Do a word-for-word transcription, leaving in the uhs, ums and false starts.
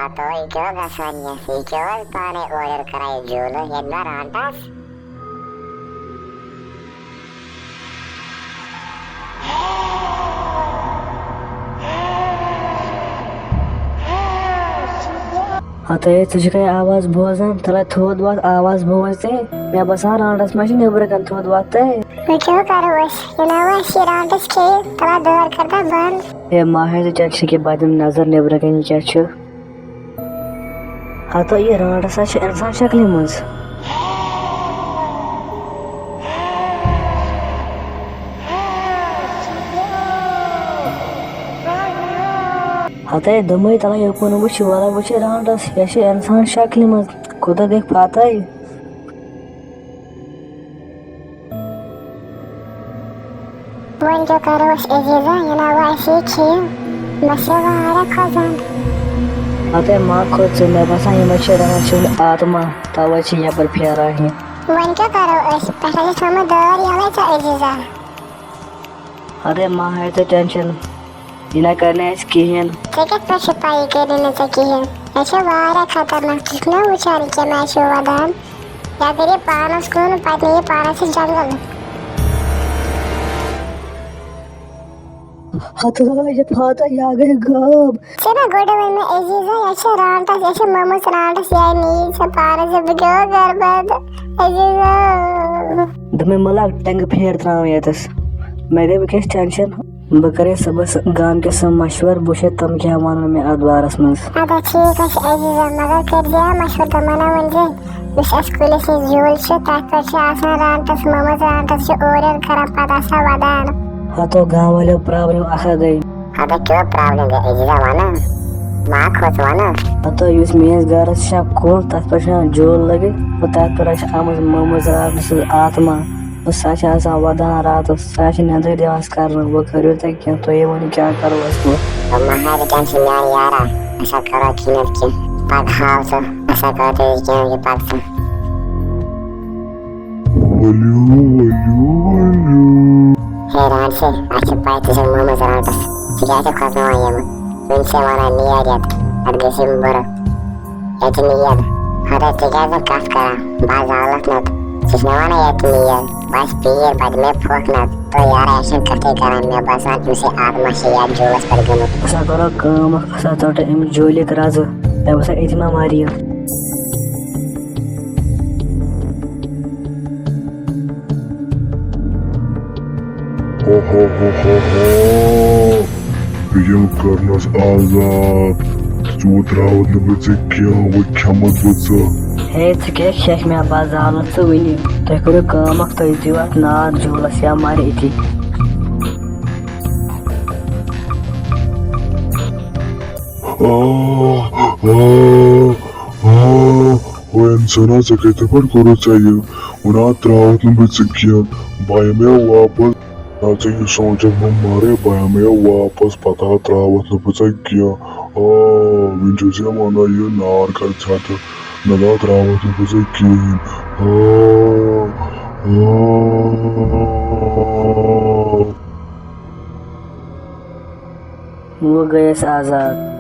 ہتو، یہِ کیٛاہ گژھان یَتھ؟ یہِ کیٛاہ حظ پانے اورٕ یورٕ کران یہِ جوٗلہٕ؟ ییٚتہِ ما رانٹس؟ ہتے، ژٕ چھُکھے آواز بوزان؟ تَلے تھوٚد وَتھ، آواز بوز ژےٚ۔ مےٚ باسان رانٹس ما چھِ نیٚبرٕ کَنہِ، تھوٚد وَتھ تے۔ وۄنۍ کیٛاہ کرو أسۍ؟ یہِ نا وۄنۍ اَسہِ یہِ رانٹس کھیٚیہِ، تَلے دٲر کر تہٕ بنٛد۔ ہے، ما ہیٚے ژٕ ٹٮ۪نشن کینٛہہ، بہٕ دِمہٕ نظر نیٚبرٕ کَنہِ یہِ کیٛاہ چھُ۔ ہتو، یہِ رانٹس ہا چھِ انسان شکلہِ منٛز۔ ہتے دوٚپمَے، تَلے یوکُن وٕچھ، وَلہٕ وٕچھ یہِ رانٹس، یہِ چھِ انسان شکلہِ منٛز۔ کوٗتاہ گٔے پھاتَے۔ وۄنۍ کیٛاہ کرو أسۍ عزیزا، یہِ نا وۄنۍ اَسہِ یہِ کھیٚیہِ، مےٚ چھِ واریاہ کھۄژان۔ ہتے ما کھوژ ژٕ، مےٚ باسان یِمے چھِ رانٹسہِ ہُنٛد آتما، توے چھِ یپٲرۍ پھیران یہِ۔ وۄنۍ کیٛاہ کرو أسۍ، پٮ۪ٹھٕ چھِ تھٲومٕژ دٲر یَلَے ژےٚ عزیزا۔ ہتے ما ہیے ژٕ ٹٮ۪نشن، یہِ نہ کرِ نہٕ اَسہِ کِہیٖنۍ۔ ژےٚ کِتھ پٲٹھۍ چھِ پَیی کٔرِو نہٕ ژےٚ کِہیٖنۍ؟ یہِ چھِ واریاہ خطرناک، ژٕ چھُکھ نا وٕچھان یہِ کَمہِ آیہِ چھُ وَدان؟ یہِ اگر یہِ پانَس کُن، پَتہٕ نِیہِ پانَس سۭتۍ جنٛگل۔ ہتہٕ، یہِ پھاتہ، یہِ گٔے غٲب۔ ژےٚ نا گۄڈٕ ووٚن مےٚ عزیزا، یہِ چھِ رانٹس، یہِ چھِ مٔمٕژ رانٹس، یہِ نِیہِ ژےٚ پانَس سۭتۍ، بہٕ کیٛاہ کَرٕ پَتہٕ؟ عزیزا۔ دوٚپمَے مہٕ لاگ ٹنٛگہٕ پھیرٕ ترٛاوٕنۍ ییٚتَس۔ مےٚ گٔے وٕنکیٚس ٹٮ۪نشن۔ بہٕ کرے صُبحس گامہٕ کٮ۪ن سۭتۍ مشورٕ، بہٕ وٕچھے تِم کیٛاہ وَنَن مےٚ اَتھ بارَس منٛز۔ اَدٕ ٹھیٖک حظ چھُ عزیزا، مگر کٔرۍزِ ہا مشورٕ، تِمَن نا ؤنۍزِ، یُس اَسہِ کُلِس یہِ زیُل چھُ، تَتھ پٮ۪ٹھ چھِ آسان رانٹس، مٔمٕژ رانٹس چھِ اورٕ یورٕ کران، پَتہٕ آسان وَدان۔ ہتو، گامہٕ والٮ۪و پرٛابلِم اَکھ ہا گٔے۔ ہتو، کیٛاہ پرٛابلِم گٔے عزیزا، وَن ہا؟ ما کھوژ، وَن ہا؟ ہتو، یُس میٛٲنِس گرَس چھُ کُل، تَتھ پٮ۪ٹھ چھُ زیُل لٲگِتھ، تہٕ تَتھ پٮ۪ٹھ چھِ آمٕژ مٔمٕژ رانٹس سٕنٛز آتما۔ سۄ چھِ آسان وَدان راتَس، سۄ چھِ نیٚنٛدٕرٕے دِوان کرنہٕ۔ وۄنۍ کٔرِو تُہۍ کینٛہہ، تُہۍ ؤنِو کیٛاہ کَرو أسۍ وۄنۍ؟ تہٕ مہ ہَے ژٕ ٹٮ۪نشَن میٛانہِ یارا، أسۍ ہا کَرو کینٛہہ نَتہٕ کینٛہہ۔ پَتہٕ ہاو ژٕ، أسۍ ہا کَرو تیٚلہِ کینٛہہ نَتہٕ کینٛہہ پَتہٕ ژٕ۔ ؤلِو، ؤلِو، ؤلِو۔ ہے رانٛٹسٕے، اَسہِ چھِ پَے ژٕ چھَکھ مٔمٕژ رانٛٹَس۔ ژٕ کیٛازِ چھَکھ کھۄژناوان یِمَن؟ وٕنہِ چھِ وَنان نیر یَتھ، اَتھ گٔژھِم بُرٕ۔ ییٚتہِ نیر۔ خۄدا، ژٕ کیٛازِ نہٕ کَتھ کران؟ بہٕ ہا زالَتھ نَتہٕ۔ ژٕ چھِ مےٚ وَنان ییٚتہِ نیر۔ بہٕ آسہٕ پیٖر، بہٕ دِمے پھۄکھ نَتہٕ۔ تو یارا، یہِ چھَنہٕ کَتھٕے کران۔ مےٚ باسان، تٔمۍ سٕے آتما چھِ یَتھ جوٗلَس پٮ۪ٹھ گٔمٕژ۔ أسۍ ہا کَرو کٲم اَکھ، أسۍ ہا ژَٹو اَمہِ جوٗلِک رَزٕ۔ مےٚ باسان، أتی ما مَرِ یہِ۔ ہو ہو ہو ہو ہو۔ بہٕ یِمہٕ کرنس آزاد۔ ژٕ وتراوتھ نہٕ بہٕ ژےٚ کینٛہہ، وۄنۍ کھٮ۪متھ بہٕ ژٕ۔ ہے، ژٕ کیٛاہ کھٮ۪کھ مےٚ؟ بہٕ زالتھ ژٕ وُنی۔ تُہۍ کٔرِو کٲم اکھ، تُہۍ دِیِو اتھ نار جوٗلس یا مرِ أتی۔ آ، آ، آ، او انسانا، ژےٚ کتہِ پٮ۪ٹھ کوٚرُتھ ژےٚ یہِ؟ وۄنۍ ہا ترٛاوتھ نہٕ بہٕ ژٕ کینٛہہ، بہٕ یِمے واپس۔ نہ، ژٕ یہِ سونٛچکھ بہٕ مرے، بہٕ یِمے واپس، پتہٕ ہا ترٛاوتھ نہٕ بہٕ ژےٚ کینٛہہ۔ آ، وۄنۍ چھُ ژےٚ ونان یہِ نار کر ژھٮ۪تہٕ، نہ نہ ترٛاوتھ نہٕ بہٕ ژےٚ کِہیٖنۍ۔ آ، آ۔ وۄنۍ گٔیَس آزاد۔